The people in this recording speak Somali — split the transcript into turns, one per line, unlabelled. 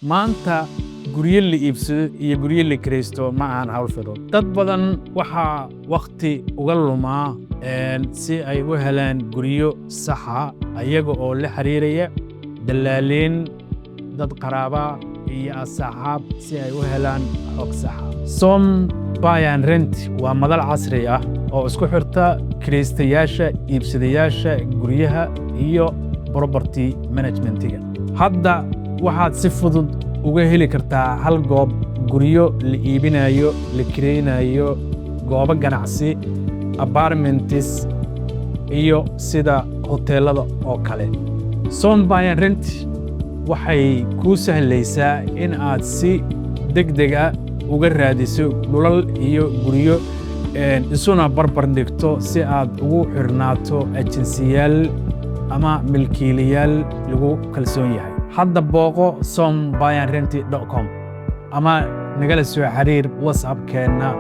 Maanta guryo la iibsado iyo guryo la kiraysto ma ahan hawl fudud. Dad badan waxaa wakhti uga lumaa si ay u helaan guryo saxa, ayaga oo la xiriiraya dalaaliin, dad qaraaba iyo asxaab, si ay u helaan xog saxa. Som Buy and Rent waa madal casri ah oo isku xirta kiraystayaasha, iibsadayaasha guryaha iyo property managementiga. Hadda waxaad si fudud uga heli kartaa hal goob guryo la iibinayo, la kiraynayo, goobo ganacsi, apartments iyo sida hoteelada oo kale. Som Buy and Rent waxay kuu sahlaysaa in aad si degdeg ah uga raadiso dhulal iyo guryo, isuna barbar dhigto, si aad ugu xirnaato ajensiyaal ama milkiilayaal lagu kalsoon yahay. Hadda booqo sombuyandrent.com ama nagala soo xiriir WhatsApp-keenna.